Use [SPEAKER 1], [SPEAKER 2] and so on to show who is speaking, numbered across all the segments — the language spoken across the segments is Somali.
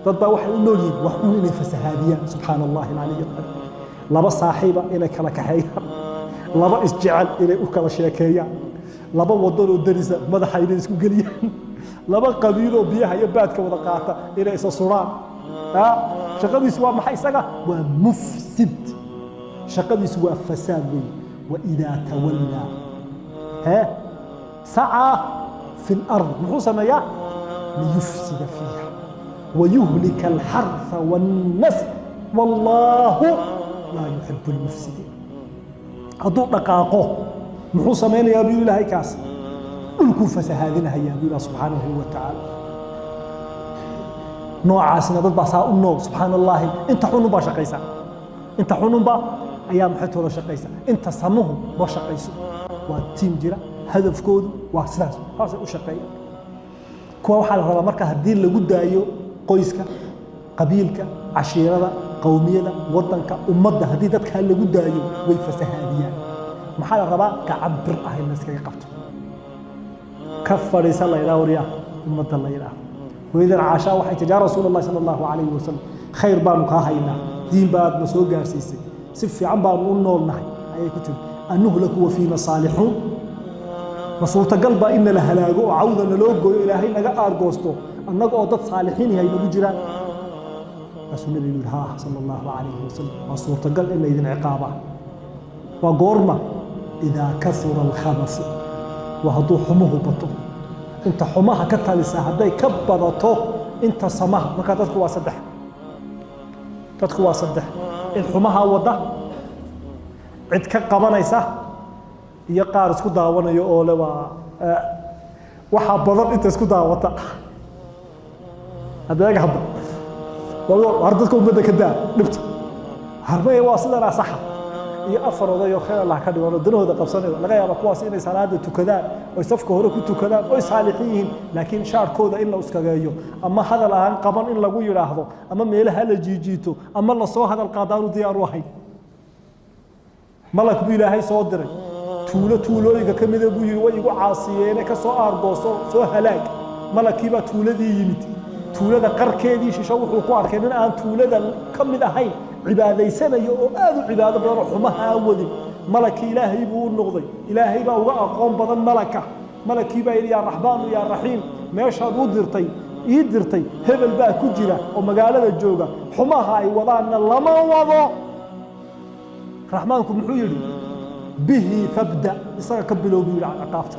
[SPEAKER 1] Dad baa waxay u nool yihiin wax uun inay fasahaadiyaan. Subxaana Allahi alcaliy alcadiim. Laba saaxiiba inay kala kaxeeyaan, laba isjecel inay u kala sheekeeyaan, laba wadanoo darisa madaxa inay isku geliyaan, laba qabiiloo biyaha iyo baadka wada qaata inay isa suraan. Shaqadiisu waa maxay isaga? Waa mufsid. Shaqadiisu waa fasaad wey. Waidaa tawallaa hee sacaa fi lard, muxuu sameeyaa? Liyufsida fiiha wayuhlika alxarha wاnnasl, wallaahu laa yuxibu lmufsidiin. Hadduu dhaqaaqo muxuu samaynayaa buu Ilaahay? Kaas dhulkuu fasahaadinahayaa buu Ilah subxaanahu wa tacaala. Noocaasna dad baa saa u nool. Subxaana Allahi, inta xunun baa shaqaysa, inta xununba ayaa maxaytooda shaqaysa, inta samuhu ma shaqayso. Waa tiim jira, hadafkoodu waa sidaas, saasay u shaqeeyaan. Kuwa waxaa la rabaa marka haddii lagu daayo qoyska, qabiilka, cashiirada, qowmiyada, wadanka, ummadda, haddii dadkaa lagu daayo way fasahaadiyaan. Maxaa la rabaa? Gacan bir ah in la iskaga qabto, ka fadhiisa la yidhaha, waryaa ummadda la yidhaha. Hooyadan Caashaa waxay tihi: "Yaa Rasuul Allahi sala Allahu calayhi wasalam, khayr baanu kaa haynaa, diin baad na soo gaarsiisay, si fiican baanu u noolnahay," ayay ku tiri. "Anuhlaku wa fiina saalixuun?" Ma suurtagal baa in nala halaago oo cawda naloo gooyo, Ilaahay naga aargoosto, annaga oo dad saalixiin yahay nagu jiraan? Kaasuu Nabigu yihi: "Haa," sala Allahu calayhi wasalam, "waa suurtagal in laydin ciqaabaa." Waa goorma? Idaa kasura alkhabasu, waa hadduu xumuhu bato. Inta xumaha ka talisa hadday ka badato inta samaha. Markaa dadku waa saddex, dadku waa saddex: cid xumaha wadda, cid ka qabanaysa, iyo qaar isku daawanayo oo le. Waa waxaa badan inta isku daawata. Adeeg hadda war dadka ummadda ka daa dhibta harmaya, waa sidanaa saxa. Iyo afar oday oo khayr Allah ka dhigo oo danahooda qabsanayo. Laga yaaba kuwaas inay salaada tukadaan oy safka hore ku tukadaan oy saalixiin yihiin, laakiin shaarkooda in la uskageeyo ama hadal aan qaban in lagu yidhaahdo ama meelaha la jiijiito ama lasoo hadal qaadaanu diyaar u ahayn. Malak buu Ilaahay soo diray tuulo tuulooyinka ka mida, buu yihi: "Way igu caasiyeene, ka soo aargooso, soo halaag." Malakii baa tuuladii yimid. Tuulada qarkeedii shisho wuxuu ku arkay nin aan tuulada ka mid ahayn, cibaadaysanayo oo aad u cibaado badan oo xumaha aan wadin. Malakii Ilaahay buu u noqday. Ilaahay baa uga aqoon badan malaka. Malakii baa yidhi: "Yaa Raxmaanu yaa Raxiim, meeshaad u dirtay ii dirtay hebel baa ku jira oo magaalada jooga, xumaha ay wadaanna lama wado." Raxmaanku muxuu yidhi? "Bihi fabda," isaga ka bilow buu yidhi ciqaabta.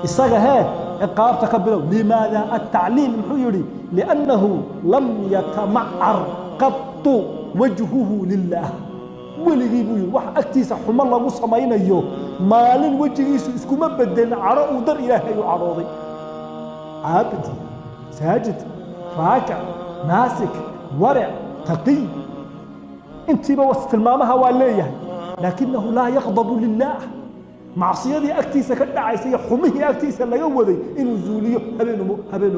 [SPEAKER 1] Isaga hee ciqaabta ka bilow. Limaada altacliil? Muxuu yidhi? "Liannahu lam yatamacar qatu wajhuhu lilaah." Weligii buu yidhi wax agtiisa xumo lagu samaynayo maalin wejigiisu iskuma bedelin cadho uu dar Ilaahay u cadhooday. Caabid, saajid, raakic, naasik, waric, taqiy, intiiba tilmaamaha waa leeyahay, laakinahu laa yaqdabu lilaah. Macsiyadii agtiisa ka dhacaysa iyo xumihii agtiisa laga waday inuu zuuliyo habeen habeen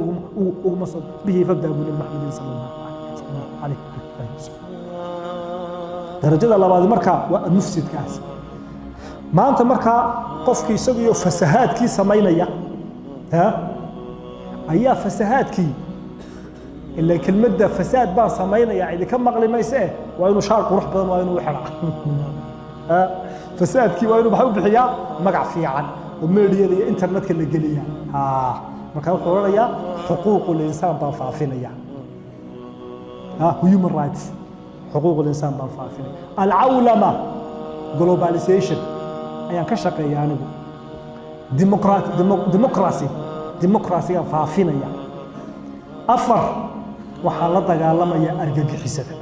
[SPEAKER 1] uguma soo. "Bihi fabda," buu Nabi Maxamedin sala Allahu alayh wasalam. Darajada labaad markaa waa mufsidkaas. Maanta markaa qofkii isagiyo fasahaadkii samaynaya ayaa fasahaadkii ila kelmadda fasaad baan samaynaya idinka maqli mayse eh, waa inuu shaar qurux badan waa inuu xidhaa. Fasaadkii waa inuu maxay u bixiyaa? Magac fiican oo meediyada iyo internetka la geliyaa. Markaa wuxuu odhanayaa: "Xuquuqul insaan baan faafinaya, human rights, xuquuqul insaan baan faafinaya, alcawlama, globalization ayaan ka shaqeeya anigu, democracy, democracygaan faafinaya." Afar, waxaan la dagaalamaya argagixisada.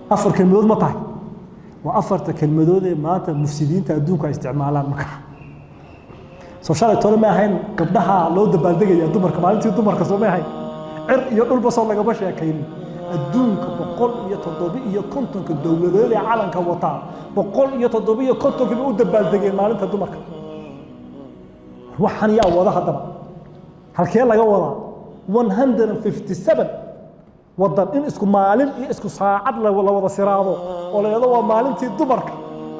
[SPEAKER 1] Afar kelmadood ma tahay? Waa afarta kelmadood ee maanta mufsidiinta adduunku ay isticmaalaan. Markaa soo shalay tole ma ahayn gabdhaha loo dabaaldegaya, dumarka, maalintii dumarka, soo ma ahayn? Cir iyo dhulba soo lagama sheekaynin? Adduunka 157-ka dowladood ee calanka wataa, 157-kiiba u dabaaldegeen maalinta dumarka. Waxaan yaa wada haddaba? Halkee laga wadaa? 157 wadan in isku maalin iyo isku saacad la wada siraado oo la yidhahdo waa maalintii dumarka.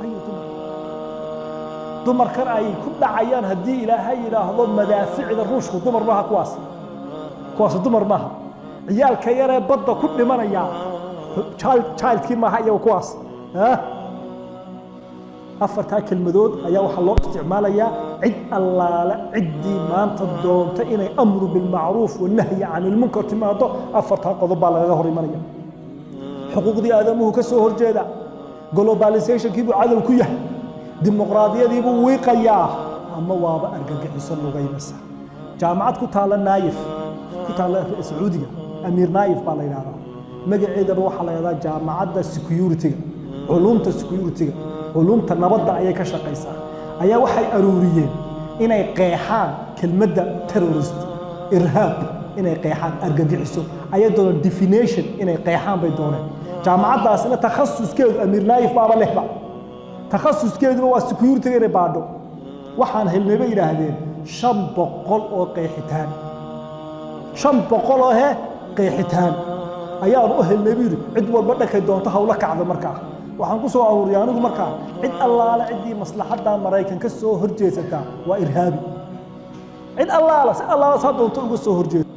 [SPEAKER 1] Ayo dumar? Dumarkan ay ku dhacayaan haddii Ilaahay yidhaahdo madaaficda Ruushku dumar maaha kuwaas. Kuwaas dumar maaha. Ciyaalka yaree badda ku dhimanaya childkii maaha iyaga kuwaas. Afartaa kelmadood ayaa waxaa loo isticmaalayaa cid allaale ciddii maanta doonta inay amru bilmacruuf wanahyi can ilmunkar timaado. Afartaa qodob baa lagaga hor imanaya. Xuquuqdii aadamuhu ka soo horjeeda, globalizationkii buu cadow ku yahay, dimuqraadiyadii buu wiiqayaa, ama waaba argagixiso lugaynaysa. Jaamacad ku taalla Naayif, ku taalla Sacuudiga, Amiir Naayif baa la yidhahdaa magaceedaba. Waxaa la yidhahdaa jaamacadda security-ga, culumta security-ga, culumta nabadda ayay ka shaqaysaa. Ayaa waxay aruuriyeen inay qeexaan kelmadda terrorist, irhaab, inay qeexaan argagixiso ayay dooneen. Definition inay qeexaan bay dooneen. Jaamacaddaasina takhasuskeedu, Amiir Naayif baaba lehba, takhasuskeeduba waa security-ga inay baadho. Waxaan helnay, bay yidhaahdeen, 500 oo qeexitaan, 500 oo qeexitaan ayaanu u helnay, buu yidhi. Cid walba dhankay doonto hawla kacdo. Markaa waxaan ku soo aruuriyay anigu markaa, cid allaale ciddii maslaxadda Maraykan ka soo horjeesataa waa irhaabi. Cid allaala si allaala saa doonto uga soo horjeeso.